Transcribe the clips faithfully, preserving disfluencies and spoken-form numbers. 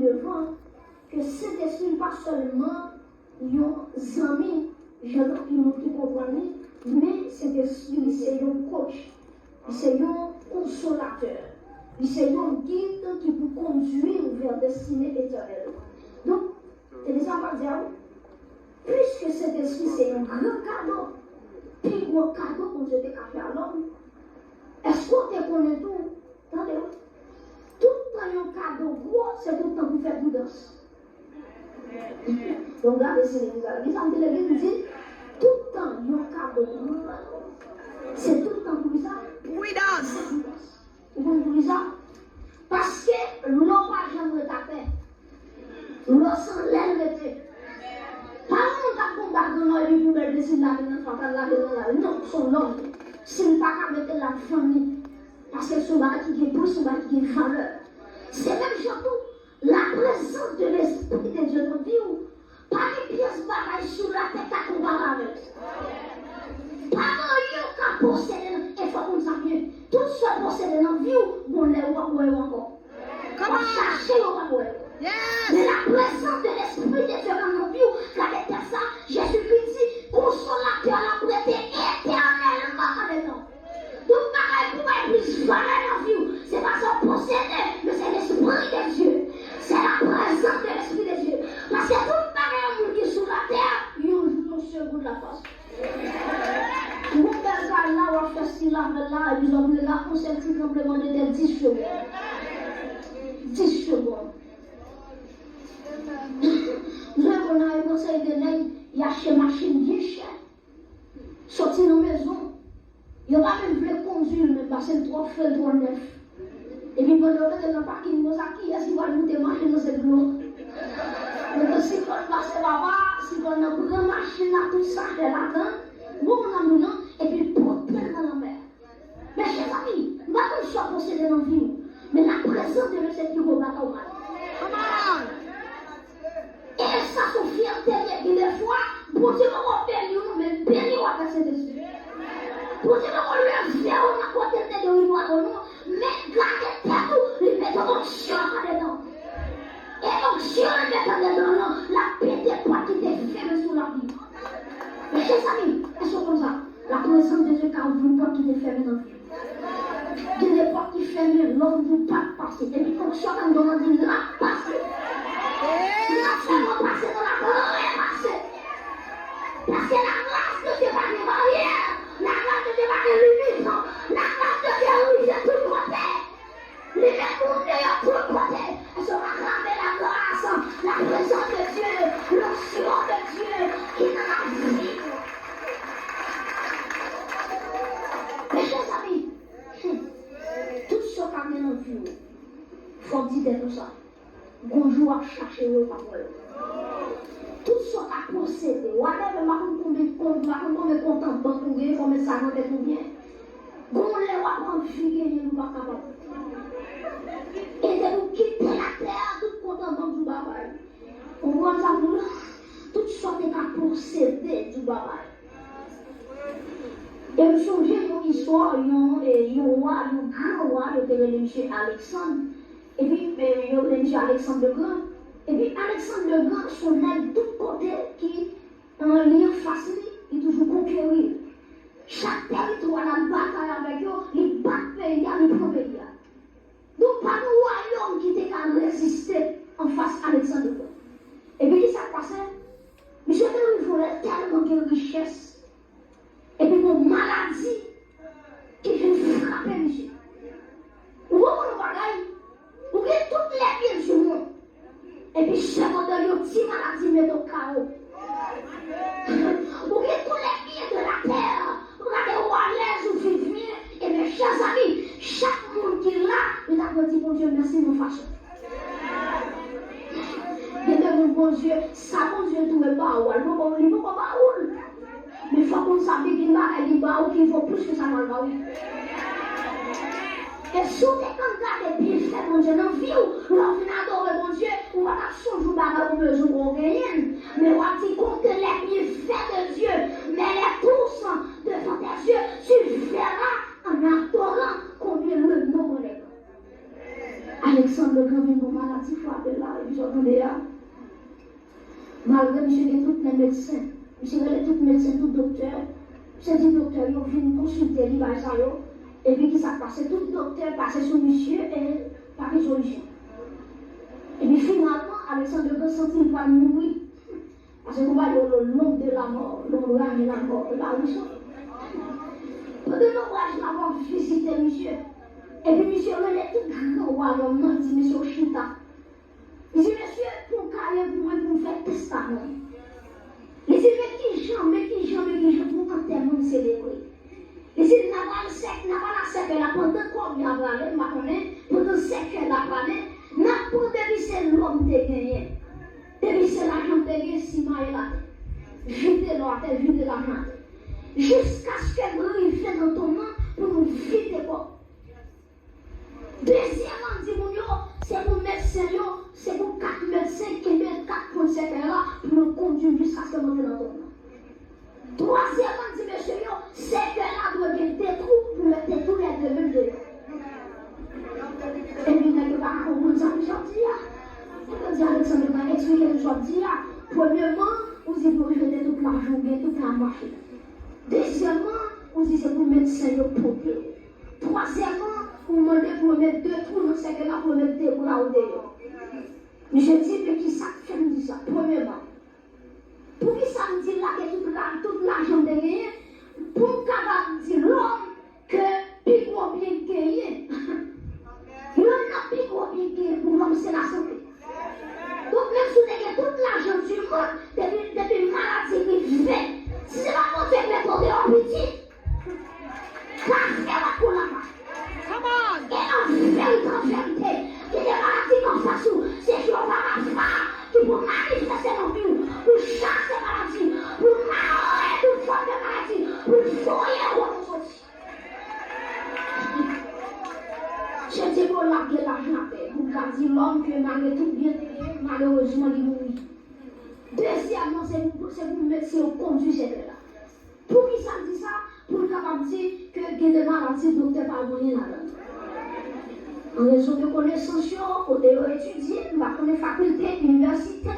devan ke Sentespri pa sèlman yon zanmi, jan anpil moun ki konprann li, men Sentespri se yon coach, li se yon konsolatè, li se yon gid ki pou kondui w vè destine etènèl. Donk, se de sa m ap di a w, piske Sentespri se yon gran kado, pi gwo kado Bondye te ka fè a lòm, èske w te konnen tou Tande wi. Tout tan yon kado gwo, se tout tan pou fè pridans. Donk gade si legliz la. Legliz la, m te legliz, m di, tout tan yon kado gwo, se tout tan pou ki sa? Pridans. Ou konn pou ki sa? Paske lò pa janm ret atè. Lò se anlè l rete. Pa yon moun k ap gon bag nan lò epi pou bèl plezi l lage nan fatra, l lage nan lari. Non, se yon lò. Si l pa ka mete l, l ap vann li. Paske se yon bagay ki gen pri, se yon bagay ki gen valè. Se menm jan tou, la prezans de Lespri de Dye nan vi w, pa gen pyès bagay sou latè k ka konpare avè l. Pa gen anyen w ka posede nan, e fò w konn sa byen, tout sa w posede nan vi w, gon lè w p ap wè yo ankò. W ap chache yo, w p ap wè yo. Men la prezans de Lespri de Dye k ap nan vi w, gade tèks la, Jezikri di, Konsolatè la ap rete etènèlman andedan w. Tout bagay pou bay plis valè nan vi w, se pa sa w posede, men se Lespri de Dye. Se la prezans de Lespri de Dye. Paske tout bagay yon moun ki sou latè, yon jou, yon segonn, l ap pase. Ou gon bèl kay la, w ap fè stil avè l la, epi lè w vin la, yon sèl ti tranblemanntè, dis segonn. Dis segonn. Mwen konn al yon seri de nèg, y achte machin byen chè. Soti nan mezon, yo pa menm vle kondui l menm, paske l twò fre, l twò nèf. Epi pandan yo mete l nan pakin konsa, kiyès ki pral moute machin nan, se dlo. Mete siklòn pase papa, siklòn nan pran machin la, tout sachè ladan, bon nan moun nan, epi pote l nan lanmè. Men chèzanmi, m pa konn sa w posede nan vi w, men la prezans de Dye se pi gwo bagay ou pa gen. E sa se yon fyète li ye, gen de fwa, Bondye poko beni w non, men l beni w avèk Sentespri. Bondye poko leve w nan kote l te dwe rive w non, men gade tèt ou, li mete onksyon andedan w. E onksyon li mete andedan w lan, l ap pete pòt ki te fèmen sou lavi w. Men chèzanmi, èske w konn sa? La prezans de Dye ka ouvri pòt ki te fèmen nan vi w. Gen de pòt ki fèmen, lòm di w pa t pase. Epi onksyon k anndan w lan di l ap pase. L ap sèlman pase nan laglwa, l ap pase. Paske lagras de Dye pa gen baryè. Lagras de Dye pa gen limit. Lagras de Dye rive tout kote. Li met moun deyò tout kote. Èske w pa krape lagras, la prezans de Dye, l'onction de Dieu ki nan lavi w? Men chèzanmi, hmm, tout sa w ka gen nan vi w, fò w di tèt ou sa. Gon jou w ap chache yo, w p ap wè yo. Tout sa w ka posede, whatever, m pa konn konbyen, m pa konn konbyen kont an bank ou gen, konbyen sa nan tèt ou gen. Gon lè w ap anvi genyen l, ou pa kapab. E depi w kite latè a, tout kont an bank di w babay. Ou konprann sa m di w la? Tout sa w te ka posede di w babay. E m sonje yon istwa, yon, e, yon wa, yon gran wa, yo te rele misye Aleksann. Epi, e, yo rele misye Aleksann le Gran. Epi, Aleksann le Gran, se yon nèg tout kote ki, e, li anfas li, li toujou konkeri l. Chak tèritwa l al batay avèk yo, li bat peyi a, li pran peyi a. Donk, pa gen wayòm ki te ka reziste anfas Aleksann le Gran. Epi, ki sa k pase? Misye te rive yon lè tèlman gen richès. Epi, gon maladi ki vin frape misye. Ou konprann yon bagay? Ou gen tout lèbyen di mond. Epi segondan yon ti maladi mete w K O. Ou gen tout lèbyen de latè. Ou gade ou alèz, ou viv byen. Ebyen, chèzanmi, chak moun ki la, li t ap di Bondye mèsi yon fason. Gen de moun Bondye, sa Bondye dwe ba ou a, li poko, li poko ba ou l. Men fòk moun sa byen gen bagay li ba ou ki vo plis ke sa l pral ba ou. E si w te konn gade byenfè Bondye nan vi w, lè w vin adore Bondye, ou pa t ap sonje yon bagay ou bezwen pou w genyen l. Men w ap di, comptez les bienfaits de Dieu, mets-les tous devant tes yeux, tu verras en adorant combien le nombre est grand. Aleksann le Gran vin gon maladi frape l la. Misye tande a. Malgre misye gen tout len medsen, misye rele tout medsen, tout doktè. Misye di doktè yo vin konsilte li, bay sa yo. Epi ki sa k pase? Tout doktè pase sou misye e pa gen solisyon. Epi finalman, Alexander Grant santi l pral mouri. Paske nou pa di yo le long de la mort, lonbraj la mort, la wi sa. Pandan lonbraj la mò vizite misye, epi misye rele tout gran wayòm nan, li di mesye yo chita. Li di mesye, pou w kare pou mwen, pou m fè testaman. Li di men kijan, men kijan, men kijan pou antèman m selebre. Li di n a pral sèk, n a pral a sèkèy la pandan kòb la prale, m pa konnen, pandan sèkèy la prale, n ap pran depi se lò m te genyen, depi se lajan m te genyen, simaye l atè, jete lò atè, jete lajan atè, jiskaske n rive nan tonm nan pou nou vide kòb. Dezyèmman, di moun yo, se pou medsen yo, se pou kat medsen kenbe kat pwen sèkèy la pou yo kondui jiskaske m antre nan tonm nan. Twazyèmman, di mesye yo, sèkèy la dwe gen de twou pou mete tou lè de menm deyò. Epi nèg yo pa ka konprann sa misye ap di a. Mwen di Alexander pa eksplike nou sa w ap di a. Premyèman, ou di pou jete tout lajan ou gen, tout la mache. Dezyèmman, ou di se pou medsen yo pote w. Twazyèmman, ou mande pou yo met de twou nan sèkèy la pou yo met de bra w deyò. Misye di, men kisa k fè m di sa? Premyèman, poukisa m di lage tout la, tout lajan m te genyen pou m kapab di lòm ke pi gwo byen k genyen? Yonn nan pi gwo byen k genyen pou lòm se lasante. Donk, menm si w te gen tout lajan di mond, depi, depi maladi rive, si se pa Bondye k mete w deyò, pitit, pa fè w ak ou laba. E an verite, an verite, kite maladi nan fas ou, se Jewova Rafa ki pou manifeste nan vi w, pou chase maladi, pou mare tout fòm de maladi, pou voye w kote w soti. Chèche pou lage lajan atè. Moun ka di lòm ke malgre tout byen li gen, malerezman li mouri. Dezyèmman, se pou, se pou medsen yo kondui sèkèy la. Poukisa m di sa? Pou l kapab di ke gen de maladi doktè pa wè anyen ladan l. An rezon de konesans yo, kote yo etidye, m pa konnen fakilte, inivèsite,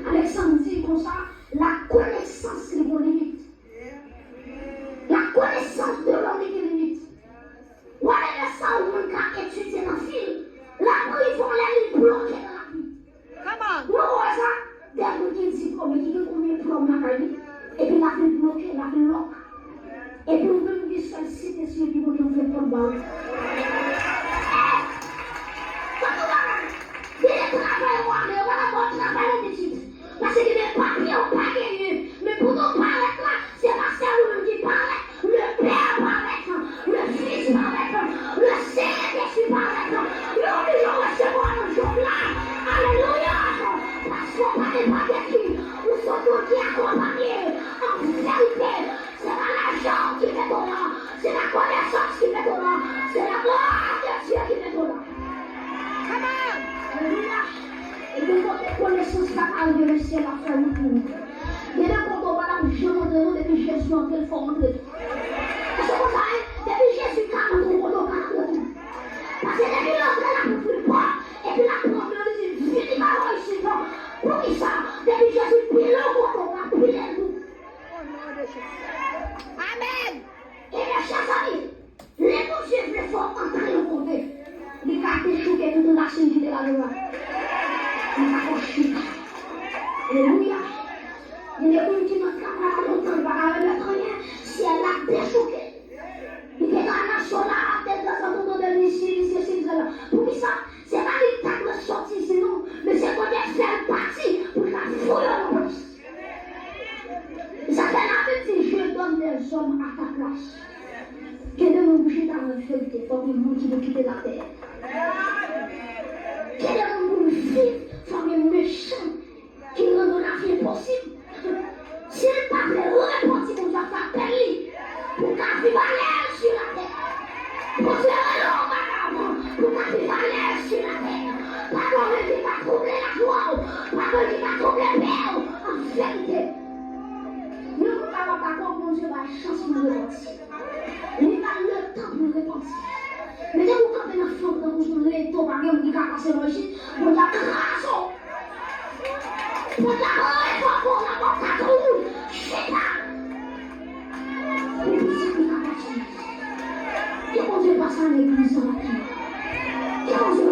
Alexander di konsa, la connaissance li gon limit. La connaissance de l'homme li gen limit. W a lè sa yon moun ka etidye nan fil, l ap rive yon lè li bloke nan lapli. Ou wè sa? Gen moun ki diplome, ki gen konbyen diplòm lakay li, epi lapli bloke, lapli lòk. Epi ou menm ou gen sèl Sentespri ki pote yon fèy pòt ba ou. Èh! Kote w bagay? Gen de travay ou ale, yo pa nan ba w travay non pitit. Paske gen de papye ou pa genyen. Men pandan w parèt la, se pa sèl ou menm ki parèt. Le Père paraît, le Fils paraît, le Saint-Esprit paraît. Yo oblije resevwa nan jòb la. Alelouya! Paske w pa gen pa detwi. Ou se yon moun ki akonpanye. An verite, se pa lajan ki mete w la. Se la konesans ki mete w la. Se la glwa de Dye ki mete w la. Alelouya! E gen kote konesans pa ka rive, men syèl ap fè wout pou ou. Gen de kote w pa t ap janm antre non, depi Jezi antre, l fè w antre. E se konsa, wi, depi Jezi ka antre, w kote w ka antre tou. Paske depi l antre, l ap ouvri pòt, epi l ap pran men w, li di, vini ba mwen isit non. Poukisa? Depi Jezi pile w kote w ka pile l tou. Amèn. E mèchè zanmi, lè Bondye vle fè w antre yon kote, li ka dechouke tout rasin ki te la devan. Li ka fè w chita. Alelouya. Gen de moun ki nan travay la lontan, li pa ka remèt anyen, syèl la dechouke. Li te nan nasyon la, te tanzantan tande l isi, isi, isi, isi la. Poukisa? Se pa li k ta dwe soti isi non, men se Bondye fè l pati pou l ka voye w nan prizon. Sa fè Labib di, je donne des hommes à ta place. Gen de moun pou chita nan verite, fòk gen moun ki pou kite latè. Gen de moun pou viv, fòk gen mechan ki rann yon lavi enposib. Si l pa vle repanti, Bondye ap fè apèl li pou l ka viv alèz sou latè. Bondye rele w oparavan pou w ka viv alèz sou latè. Pa gen anyen ki ka twouble lajwa w. Pa gen anyen ki ka twouble pè w. An verite, yon moun kapab dakò Bondye bay chans pou l repanti. Li ba l letan pou l repanti. Men depi w kanpe nan Tankou sou leto, pa gen moun ki ka pase lòjis. Bondye ap kraze w. Bondye ap leve w, Bondye ap kakou w. Chita. Pou piti ki ka pase. Ke Bondye pase nan legliz sa maten. Ke Bondye